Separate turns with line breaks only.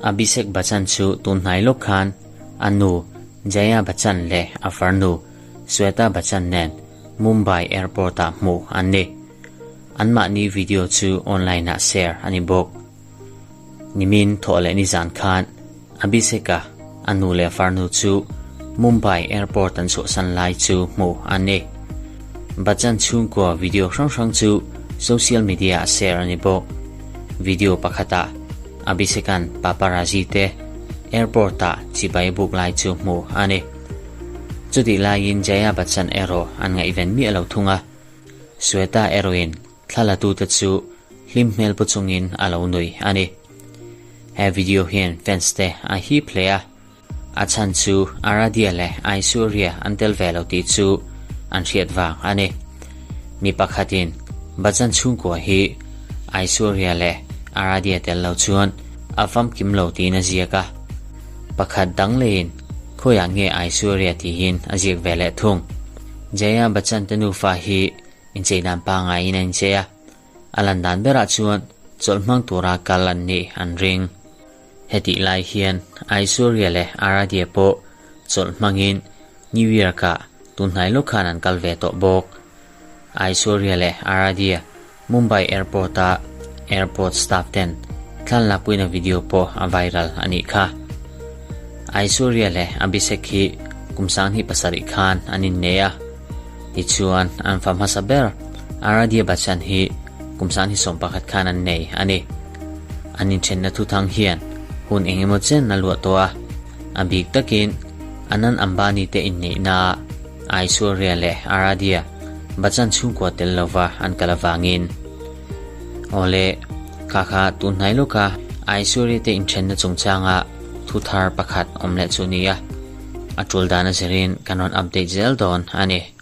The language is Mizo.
Abhishek Bachchan chu tun hnai lawk khan a nu Jaya Bachchan leh a farnu Shweta Bachchan nen Mumbai airport ah hmuh an ni. Anmahni video chu online ah share a ni bawk. Nimin thawh leh nizan khan Abhishek-a a nu leh a farnu chu Mumbai airport an chhuahsan lai chu hmuh an ni. Bachchan chhungkua video hrang hrang chu social media ah share a ni bawk. Video pakhatah Abhishek-a'n paparazzi te airport ah chibai buk lai chu hmuh a ni. Chutih laiin Jaya Bachchan erawh an ngaihven miah lo thung a, Shweta erawhin Thla latute chu hlim hmel pu chungin a lo nui a ni. He video hian fans te a hip hle a, a chhan chu Aradhya leh Aishwarya an tel ve lo tih chu an hriat vang a ni. Mi pakhatin Bachchan chhungkua hi Aishwarya leh Aradhya tel lo chuan a famkim lo tiin a ziak a, pakhat dang leiin khawiah nge Aishwarya tihin a ziak ve leh thung. Jaya Bachchan te nufa hi Inchei dan pangaiin a inchei a, a lan dan berah chuan chawlh hmang tura kal an nih an ring. Hetih lai hian Aishwarya leh Aradhya pawh chawlh hmangin New York-ah tunhnai lawk khan an kal ve tawh bawk. Aishwarya leh Aradhya Mumbai Airport-a airport staff ten thlan lakpuina video pawh a viral a nih kha. Aishwarya leh Abhishek hi kum 27 khan an innei a. Tichuan, an fa hmasa ber Aradhya Bachchan hi kum 21 khan an nei a ni. An inthenna thuthang hian hun eng emaw chen a luah tawh a, a bik takin Anand Ambani te inneihnaah Aishwarya leh Aradhya Bachchan chhungkua tel lova an kal avangin. Awle, kha kha tun hnai lawka Aishwarya te inthenna chungchanga thuthar pakhat awm leh chu a ni a. A tul dan a zirin kan rawn update zel dawn a ni.